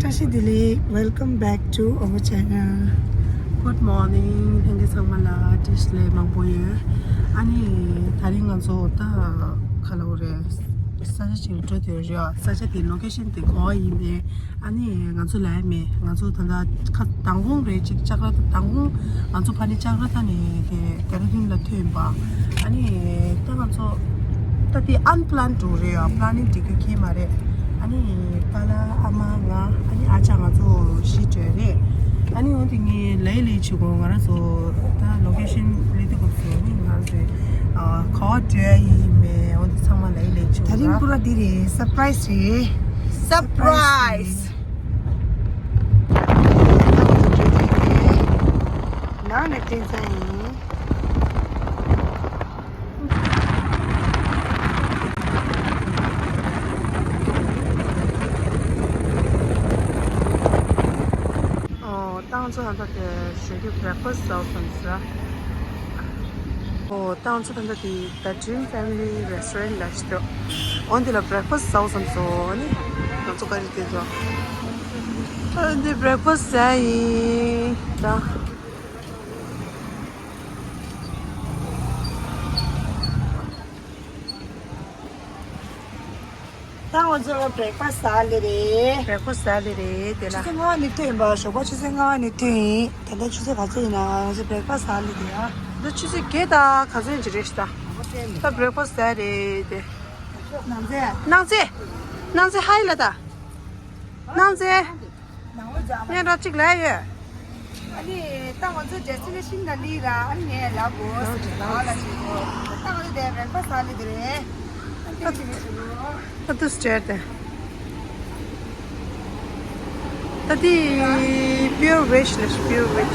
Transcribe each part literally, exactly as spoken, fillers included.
བཀྲ་ཤིས་བདེ་ལེགས། Welcome back to our channel. Good morning. ལྷན་རྒྱས་ཚང་མ་ལ་བཀྲ་ཤིས་བདེ་ལེགས་མང་པོ་ཡོད། ཨ་ནི་དེ་རིང་ང་ཚོ་ད་ག་ལ་འོ་རེད། ས་ཆ་ཅིག་འགྲོ་འདོད་རེད། ས་ཆ་དེ་ལོ་ཀེ་ཤན་དེ་ག་པར་ཡིན་པས། ཨ་ནི་ང་ཚོ་ལ་ཡ་མེད། ང་ཚོ་ད་ལྟ་ཁ་མདང་དགོང་རེད། ཅིག་ལྕགས་ར་མདང་དགོང་ང་ཚོ་ཕ་ནི་ལྕགས་ར་ད་ནི་དེ་ཌེ་ར་ཌུན་ལ་ཐོན་པ། ཨ་ནི་ད་ང་ཚོ་ད་དེ་ཨན་པི་ལན་ཌི་འགྲོ་རེད་ཡ། པི་ལ་ནིང་འགྲིག་རྒྱུ་ཁེལ་མ་རེད། ཨ་ནི་པཱ་ལགས་ཨ་མ་ང་ཨ་ནི་ཨ་ཅག་ང་ཚོ་བཞི་འགྲོ་རེད། ཨ་ནི་འོ་དེ་ངས་ལེ་ལེ་བྱེད་དགོས། ང་རང་ཚོ་ད་ལོ་ཀེ་ཤན་ལེ་དེ་གོ་ཚོ་ནི་ང་རང་ཚོ་ག་པར་འགྲོ་ཡ་ཡིན་མེད། འོ་དེ་ཚང་མ་ལེ་ལེ་བྱེད་དགོས། ད་རིང་པུ་ར་འདི་རེད། སར་པ་རའི་སི་རེད། སར་པ་རའི་སི། ནང་ནས་བསྟན་ས་ཡིན། ཨོ། ཏང་ཚོ་ཧན་ད་དེ་ཞོགས་ཀྱི་བྷི་རེག་ཕ་སི་ཟ་བསམ་ས། ཨོ། ཏང་ཚོ་ད་ལྟ་དེ་The Dream Family Restaurant ལ་ཞིག་འགྲོ། འོ་འདི་ལ་བྷི་རེག་ཕ་སི་ཟ་བསམ་སོང་། ཨ་ནི་ང་ཚོ་ག་རེ་དེ་ཚོ། ཨ་འདི་བྷི་རེག་ཕ་སི་ཟ་ཡིན་ད། ད་ང་ཚོ་བྷི་རེག་ཕ་སི་ཟ་ལེ་རེད། བྷི་རེག་ཕ་སི་ཟ་ལེ་རེད་དེ་ལ། ཆུ་ཚོད་ལྔ་པ་ནས་ཐོན་ཡིན་པ། ཞོགས་པ་ཆུ་ཚོད་ལྔ་པ་ནས་ཐོན་ཡིན། ད་ལྟ་ཆུ་ཚོད་ག་ཚོད་ཡིན་ན། ང་ཚོ་བྷི་རེག་ཕ་སི་ཟ་ལེ་དེ་ཡ། ད་ཆུ་ཚོད་བརྒྱད་དང་ག་ཚོད་ཡིན་གྱི་རེད་ཤག་ད། ད་བྷི་རེག་ཕ་སི་ཟ་རེད་དེ། ནང་ཚེ། ནང་ཚེ། ནང་ཚེ་ཧའི་ལ་ད། ནང་ཚེ། ནང་ལོ་ཛ་མ། ངས་ར་གཅིག་ལས་ཡོད། ཨ་ནི་ད་ང་ཚོ་ཌེ་སི་ཊི་ནེ་ཤན་ལ་སླེབས་ར། ཨ་ནི་ངས་ལབ་དགོས། ལ་ལ་ཞིག་དགོས། ད་ང་ཚོ་དེ་བྷི་རེག་ཕ་སི་ལ་སླེབས་དེ་རེད། ཨ་ནི་དེ་ཞིག་ཞུ་རོགས། ཨ་ཏུ་སི་ཊེ་ཊི་དེ། ད་དེ་པིའུར་ཝེཇ་ལ་ཞིག་པིའུར་ཝེཇ།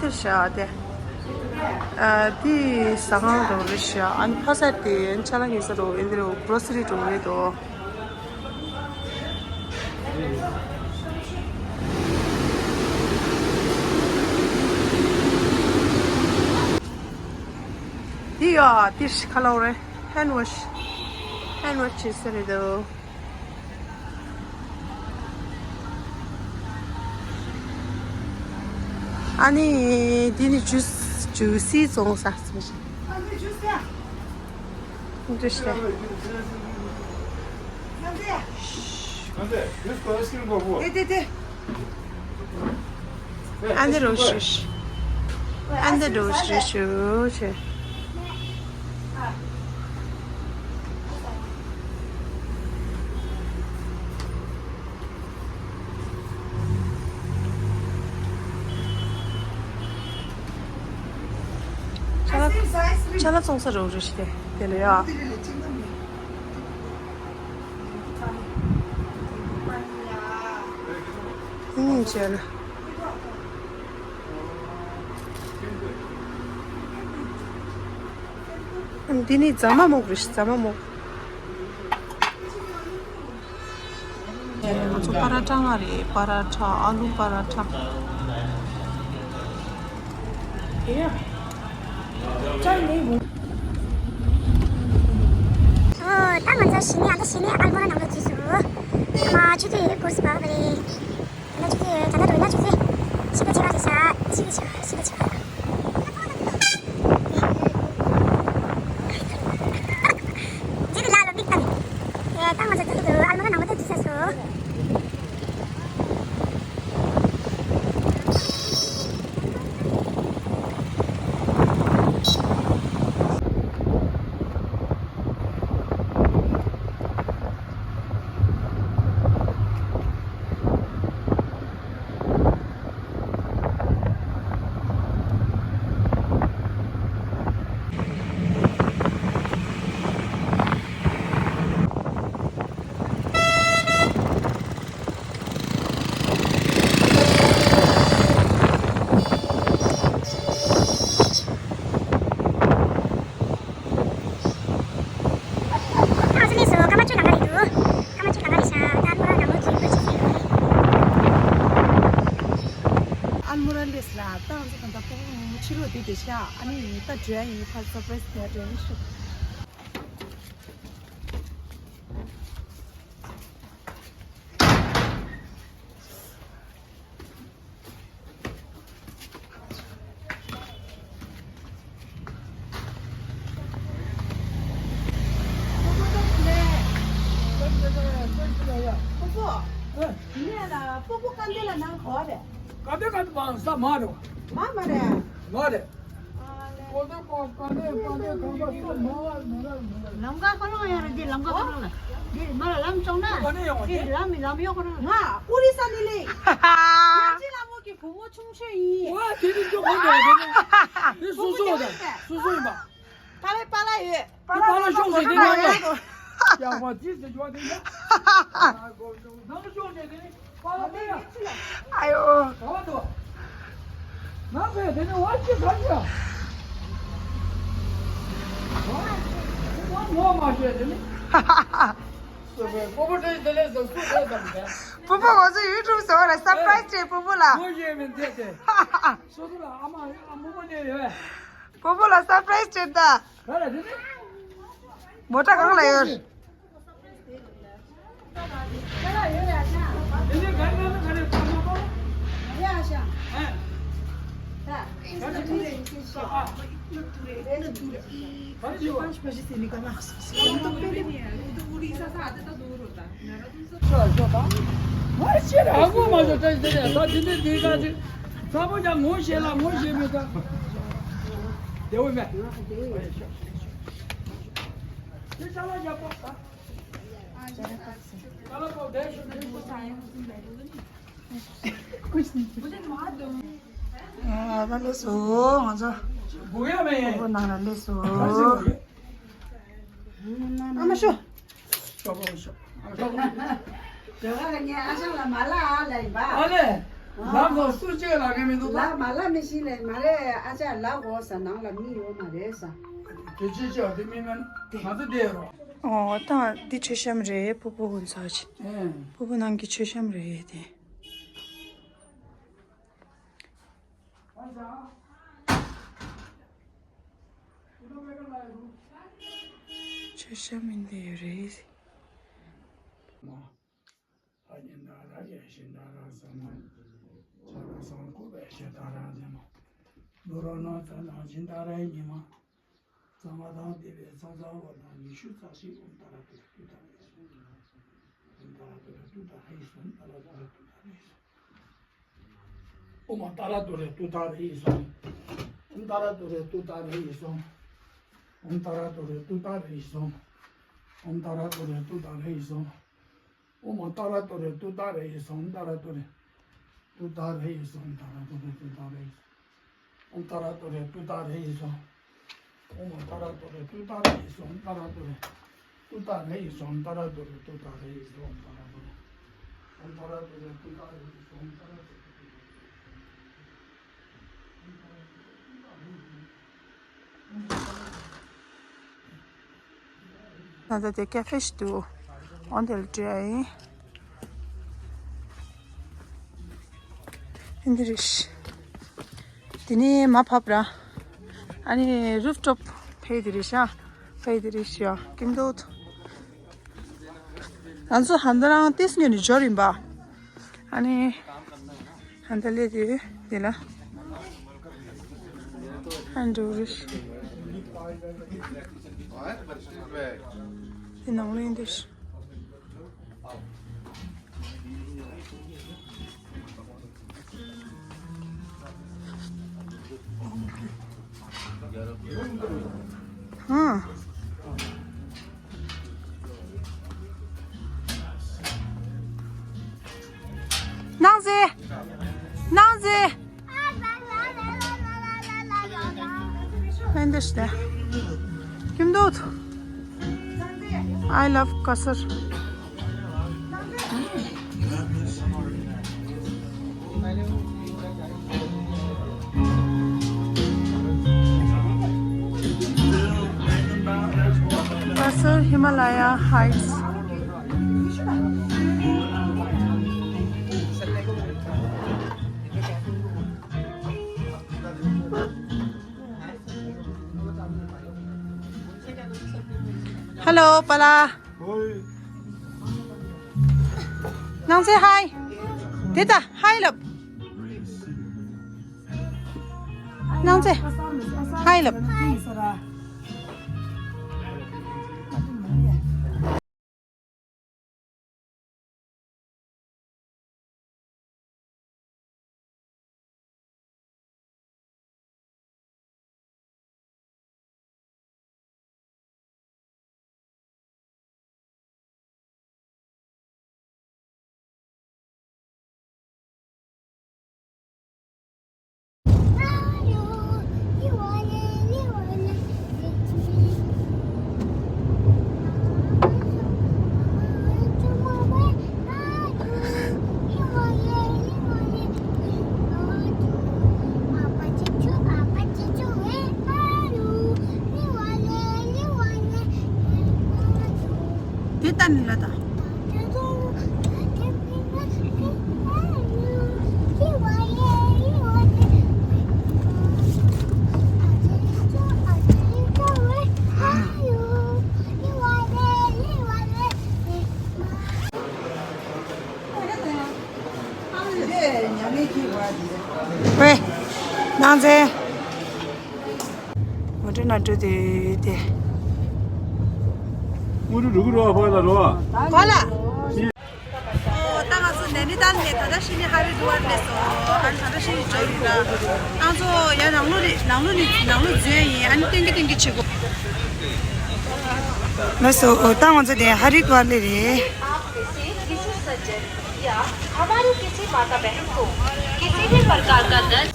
འདི་ཤ་དེ། ཨ་དེ་ཟ་ཁང་རང་རེད་ཤག་ཨ་ནི་ཕ་ས་དེ་ཅ་ལག་ཉོ་ས་རོ། ཨིན་དེ་རོ་གྷོ་རོ་སི་རི་རོ་རེད་དོ། འདི་ཡ་དེ་ཤ་ཁ་ལོ་རེད། ཧེན་ཝོཤ། ཧེན་ཝོཤ་བྱེད་ས་རེད་དོ། ཨ་ནི་འདི་ནི་ཇུས། ཇུས་སི་བཙོང་ས་ཟེར། ཨ་ནི་ཇུས་ཡ། འདི་ཤ། དེ་དེ་དེ། ཨ་འདི་རོ་ཤུ་ཤུ། ཨ་འདི་རོ་ཤུ་ཤུ་ཆེ། ཅ་ལག་ཅ་ལག་བཙོང་ས་རོ་རེ་ཞིག་དེ་དེ་ལ་ཡ། ཨུམ་ཅེ་ལ། ཨུམ་འདི་ནི་རྫ་མ་སྨུག་རེད། རྫ་མ་སྨུག་ང་ཚོ་པ་ར་ཊ་ང་རེད། པ་ར་ཊ། ཨ་ལུ་པ་ར་ཊ། ཨོ། ད་ང་ཚོ་གཞི་ནས། ཨ་ད་གཞི་ནས་ཨལ་མོ་ར་ནང་ལ་འཛུལ་སོང་། མ་ཆུ་ཚོད་ཡོད་སྐོར་སུ་བབས་པ་རེད། ད་ཆུ་ཚོད་ད་ལྟ་འགྲོ་ཡིན་ན་ཆུ་ཚོད་བཞི་པ་ཕྱེད་ཀ་རེད་ཤག་བཞི་པ་ཕྱེད་ཀ། བཞི་པ་ཕྱེད་ཀ། ཇི་ལ་ལ་མིག་ཏང་། ཨེ་ད་ང་ཚོ་ད་ལྟ་ཨལ་མོ་ར་ནང་ལ་འཛུལ་ཚར་སོང་། ལ་ཏང་ཙི་གང་ལྟར་ཕུང་ཕུང་ཕྱི་ལོགས་དེ་དེ་ཤ་ཨ་ནི་ད་འགྲོ་ཡ་ཡིན། ཕར་སར་པ་རའི་སི་དེ་འགྲོ་ཡ་ཡིན་ཤོག་སྤོ་བོ། ཨེ། དེ་ནས་ལ་སྤོ་བོ་དཀར་འདོད་ལ་ནང་གོ་བ་རེད། དཀར་འདོད་དཀར་འདོད་བང་ས་མ་རེད་བ། མ་མ་རེད། མ་རེད། སྤོ་བོ་དཀར་འདོད་དཀར་འདོད་གང་པ་ས་མ་བ་མ་རེད་མ་རེད། ལམ་ཀ་ཁོ་རང་ཡོད་རེད། འདི་ལམ་ཀ་ཁོ་རང་ལ། འདི་མ་ལ་ལམ་བཅོང་ན། ཁོ་ནས་ཡོང་བ་འདི་རེད། ལམ་ལམ་ཡོད་ཁོ་རང་ལ། ང་ཨོ་རི་ས་ནས་ལེ། ཡ་ཅི་ལ་མོ་གི་བུ་མོ་ཆུང་ཤོས་ཡིན། ཨོ་དེ་ནི་ཅོ་ཁོ་འདྲ་དེ་ནི། དེ་སུ་སུ་དང་སུ་སུ་ཡིན་པ། པཱ་ལགས་པཱ་ལགས་ཡོད། པཱ་ལགས་ཤོག་ཟེར་དེ་ནི་ཡོད། ཡག་པ་ཅི་ཟེར་ཅོ་དེ་ཡོད། ནང་ཤོག་ཟེར་དེ་ནི་པཱ་ལགས་ཡོད། ཨ་ཡོ། ག་བ་དོ། ནང་པའི་དེ་ནི་བ་ཅི་ག་ཅི། བ་ངོ་མ་ཤེས་དེ་ནི། སུ་པའི་སྤོ་བོ་ཏྲེ་དེ་ལས་སུ་སུ་ཏྲེ་དམ་དེ། སྤོ་བོ་ང་ཚོ་ཡུ་ཊུབ་བཟོ་བ་ལ་སར་པ་རའི་སི་སྤྲད། སྤོ་བོ་ལ། ངོ་ཤེས་མི་འདུག་དེ། སོ་སོ་ལ་ཨ་མ་ཨ་མོ་མོ་ནས་ཡོད། སྤོ་བོ་ལ་སར་པ་རའི་སི་སྤྲད་ད། ག་ལ་དེ་ནི། མོ་ཊ་གང་ལ་ཡོད། དེ་ནི་ག་རེ་ག་རེ་ག་རེ་ག་མ་པོ། ཡ་ཤ། ཨ། ད། ག་རེ་ཐུག་རེད། ཨ། ག་རེ་ཞུ་བ། ང་ཤེས་ར་ངོ་མ་ཤོ་ཏྲ་ཞིག་ད་དེ་འདྲའི་དེ་ག་ཅིག་ཚ་པོ་ཀྱང་ངོ་ཤེས་ལ་ངོ་ཤེས་མེད་ད། བདེ་བོ་མེད། དེ་ཅ་ལག་རྒྱབ་པོ་ད། ཅ་ལག་པོ་བདེ་ཤོ་བདེ་ཤོ་ད། ཨ་ད་ལས་སོ་ང་ཚོ། སྒུག་ཡ་མེད། ཁོ་ནང་ལ་ལས་སོ། ཨ་མ་ཤོ། ཤོག་ཤོག་ཤོག་དེ་ག་ལ་ངས་ཨ་ཞང་ལ་མ་ལ་ཨ་ལ་ཡིན་པ། ཨ་ལས། ལབ་སོང་སུ་གཅིག་ལ་ངས་མི་འདུག་ལ་མ་ལ་མི་ཤེས་ལས་མ་རེད། ཨ་ཅག་ལ་གོ་ས་ནང་ལ་མི་ཡོད་མ་རེད་ས། དེ་ཅི་ཅི་དེ་མི་མན་ང་ཚོ་བསྡད་རོགས། ཨོ་ད་འདི་མཆོད་བཤམས་རེད། ཕུ་བོ་ཀུན་ཚ་ཅི། ཨེ། ཕུ་བོ་ནང་གི་མཆོད་བཤམས་རེད་དེ། ཆོས་བཤམས་མི་འདི་ཡོད་རེད། ཨ་ཉི་ན་ར་ཡེ་ཤེས་ན་ར་ས་མ། ཆ་ར་སང་ཁུ་བེ་ཤེ་ད་ར་ཛེ་མ། ནུ་རོ་ན་ཚ་ན་ཅིན་ད་ར་ཉི་མ། ཚང་མ་དང་བདེ་བའི་ཚང་ཚང་བ་དང་ཉི་ཤུ་རྩ་གཅིག་ཨོཾ་ཏཱ་ར་ཏུ་རེ་ཏུཏྟཱ་རེ་སྭཱ་ཧཱ། ཨོཾ་ཏཱ་ར་ཏུ་རེ་ཏུཏྟཱ་རེ་སྭཱ་ཧཱ། ཨོཾ་ཏཱ་ར་ཏུ་རེ་ཏུཏྟཱ་རེ་སྭཱ་ཧཱ། ཨོཾ་ཏཱ་ར་ཏུ་རེ་ཏུཏྟཱ་རེ་སྭཱ་ཧཱ། ཨོཾ་ཏཱ་ར་ཏུ་རེ་ཏུཏྟཱ་རེ་སྭཱ་ཧཱ། ཨོཾ་ཏཱ་ར་ཏུ་རེ་ཏུཏྟཱ་རེ་སྭཱ་ཧཱ། ཨོཾ་ཏཱ་ར་ཏུ་རེ་ཏུཏྟཱ་རེ་སྭཱ་ཧཱ། ཨོཾ་ཏཱ་ར་ཏུ་རེ་ཏུཏྟཱ་རེ་སྭཱ་ཧཱ། ཨོཾ་ཏཱ་ར་ཏུ་རེ་ཏུཏྟཱ་རེ་སྭཱ་ཧཱ། ཨོཾ་ཏཱ་ར་ཏུ་རེ་ཏུཏྟཱ་རེ་སྭཱ་ཧཱ། ཨོཾ་ཏཱ་ར་ཏུ་རེ་ཏུཏྟཱ་རེ་སྭཱ་ཧཱ། ཨོཾ་ཏཱ་ར་ཏུ་རེ་ཏུཏྟཱ་རེ་སྭཱ་ཧཱ། ཨོཾ་ཏཱ་ར་ཏུ་རེ་ཏུཏྟཱ་རེ་སྭཱ་ཧཱ། ཨོཾ་ཏཱ་ར་ཏུ་རེ། ཨོཾ་ཏཱ་ར་ཏུ་རེ་ཏུཏྟཱ་རེ་སྭཱ་ཧཱ། ཨོཾ་ཏཱ་ར་ཏུ་རེ། ད་ལྟ་དེ་ཀ་ཧྥེ་ཞིག་འདུག་འོ་དེ་ལ་འགྲོ་ཡ་ཡིན། འདི་རེད། དེ་ནས་མར་བབས་ར། ཨ་ནི་རུབ་ཊོབ་ཕེབས་དེ་རེད་ཤག་ཕེབས་དེ་རེད་ཤག་ཀིམ་དོད། ང་ཚོ་ཧན་ད་རང་ཏིས་ཉོ་ནི་འབྱོར་ཡིན་པ། ཨ་ནི་ཧན་ད་ལེ་དེ་དེ་ལ། ཧན་འགྲོ་རེད། དེ་ནང་ལོགས་ཡིན་དེ། ཧ། ནང་ཟེ། ནང་ཟེ། ཧན་དེ་ཤ་དེ། ཀིམ་དོད། I love Kasar. Kasar Himalaya Heights. Hello, པཱ་ལགས། ཨོའི། ནང་ཚེ་ཧའི། དེ་ད་ཧའི་ལབ། ནང་ཚེ་ཧའི་ལབ། དེ་ལྟ་ནི་ལ་དང་། ཝེ། ནང་ཚེ། ངོ་སྤྲོད་ན་སྤྲོད་དེ་དེ། དངོས་གྲུབ་འགྲོ་གི་རོ། ཕ་ལ་རོ། ག་ལ། ཨོ། ད་ང་ཚོ་ནེ་ནི་ཏཱལ་ནས་ད་ལྟ་ཕྱི་ནས་ཧ་རི་དུ་ཝར་སླེབས་སོང་། ཨ་ནི་ད་ལྟ་ཕྱི་ནས་འབྱོར་ཡོད་ལ། ང་ཚོ་ཡར་ནང་ལོགས་ནས་ནང་ལོགས་ནས་ནང་ལོགས་འཛུལ་ཡ་ཡིན། ཨ་ནི་སྟོན་གྱི་སྟོན་གྱི་བྱེད་དགོས། ལགས་སོ། ཨོ། ད་ང་ཚོ་དེ་ཧ་རི་དུ་ཝར་སླེབས་རེད། या हमारी किसी माता बहन को किसी भी प्रकार का दर्द।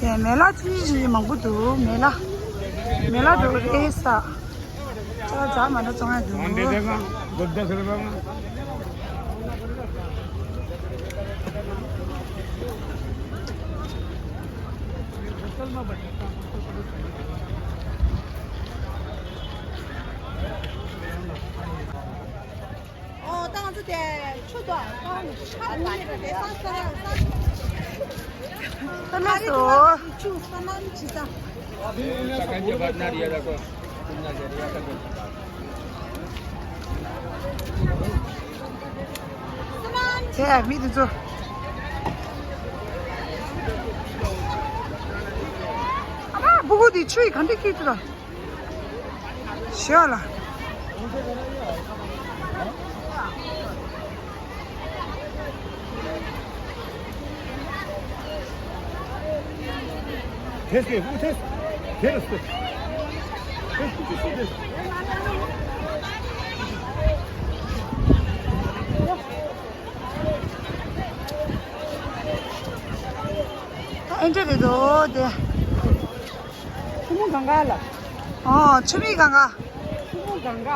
དེ་མེ་ལ་ཆུང་ཆུང་ཆུང་ཆུང་མང་པོ་འདུག་མེ་ལ། མེ་ལ་འགྲོ་རེད་ས། ཅ་ལག་མ་འདྲ་བཙོང་ཡ་འདུག་ཨོ། ད་ང་ཚོ་དེ་ཆུ་དོ། ཨ་ནི་ཆ་ལ་ཡོད་པའི་ས་ས་ས། ས་ལ་སོ། ཆུ་ས་ལ་ཅི་ས། ཆེ་མི་དེ་ཚོ། ཨ་མ། སྤུ་གུ་དེ་ཆུ་ཡི་ག་འདྲ་ཁྱེར་ཐུབ་ལ། ཞོ་ལ། ཐེས་ཏེ་ཧུ་ཐེས། ཐེས་ཏེ། ཐེས་ཀུ་ཅི་སུ་ཐེས། ཨེ་འདྲ་རེད་དོ་དེ། ཆུ་མོ་གང་ག་ལ། ཨོ། ཆུ་མིག་གང་ག། ཆུ་མོ་གང་ག།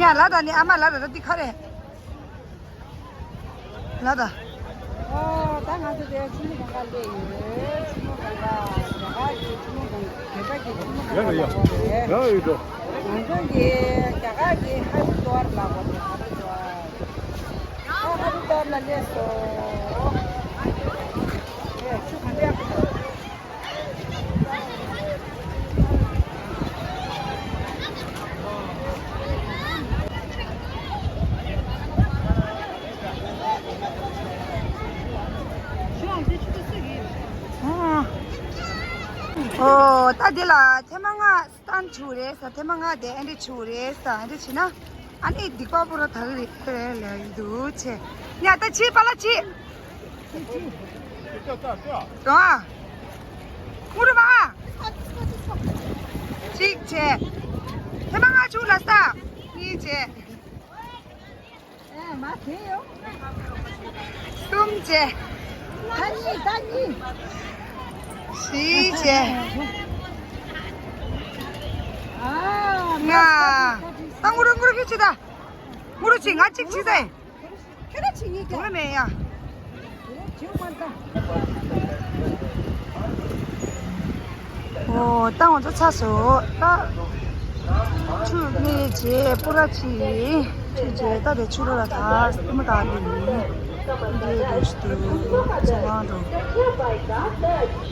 ཡ་ལ་ད་ནི་ཨ་མ་ལ་ད་ད་འདི་ཁ་རེད། ལ་ད། ཨོ། ད་ང་ཚོ་དེ་ཆུ་མོ་གང་ག་སླེབས་ཡོད། ཆུ་མོ་གང་ག། རྒྱ་གར་གྱི་ཆུ་མོ་གང་ག། བོད་པ་གི་ཆུ་མོ་གང་ག་ལ་གོ་རེད། ཡ་ཡོད་དོ། ང་ཚོ་གི་རྒྱ་གར་གྱི་ཧ་རི་དུ་ཝར་ལ་གོ་རེད། ཧ་རི་དུ་ཝར། ཨ་ཧ་རི་དུ་ཝར་ལ་སླེབས་སོང་། ཨེ་ཆུ་ག་འདྲ་ཡག་པོ་འདུག་ཨོ། ད་འདི་ལ་ཐེངས་མ་ལྔ་སྟན་བྱུག་རེད་ས། ཐེངས་མ་ལྔ་དེ་ཨེ་འདྲ་བྱུག་རེད་ས། ཨེ་འདྲ་བྱས་ན། ཨ་ནི་སྡིག་པ་པོ་ར་དག་རེད་ལ་འདུག་ཆེ། ཡ་ད་ཆི་པ་ལ་ཆི། རོ། ངུ་རུ་མ། གཅིག་བྱས། ཐེངས་མ་ལྔ་བྱུག་ལ་ས། གཉིས་བྱས། ཨེ་མ་དེ་ཡོ། གསུམ་བྱས། ད་གཉིས་ད་གཉིས། བཞི་བྱས། ཨ་ལྔ། ད་ངུ་རུ་ངུ་རུ་ཁྱེར་ཆི་ད། ངུ་རུ་ཆི་ང་གཅིག་ཆི་ད། ཁྱོད་ར་ཆི་ཡིན་ཀྱང་། ངུ་རུ་མེད་ཡ། ཨོ། ད་ང་ཚོ་ཚར་སོང་། ད་ཆུ་གནས་རྗེས་སྤུ་ར་ཆི་ཡིན། ཆུ་རྗེས་ད་དེ་ཆུ་རུ་ལ་ད་སྟོན་མོ་ད་ལུས་ཡིན། འདི་རེད་འདུག་ཚོ་ཁང་འགྲོ།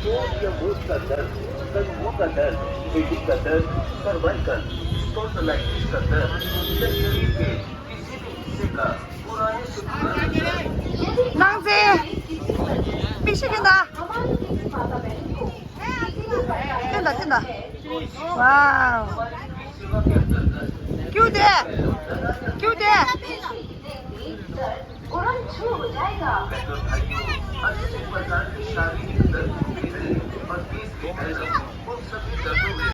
चोट या मौत का डर, तंगों का डर, बेटी का दर्द, सर्वाइकल, स्पॉन्डिलाइटिस का दर्द, या शरीर के किसी भी हिस्से का पुराने से पुराना दर्द। ནང་ཚེ། མིག་ཤེལ་གྱོན་དང་། གྱོན་དང་གྱོན་དང་། वाओ। क्यों दे? क्यों दे? तुरंत शुरू हो जाएगा। अस्सी प्रकार के शारीरिक दर्द होते हैं और तेज के दर्द उन सभी दर्दों में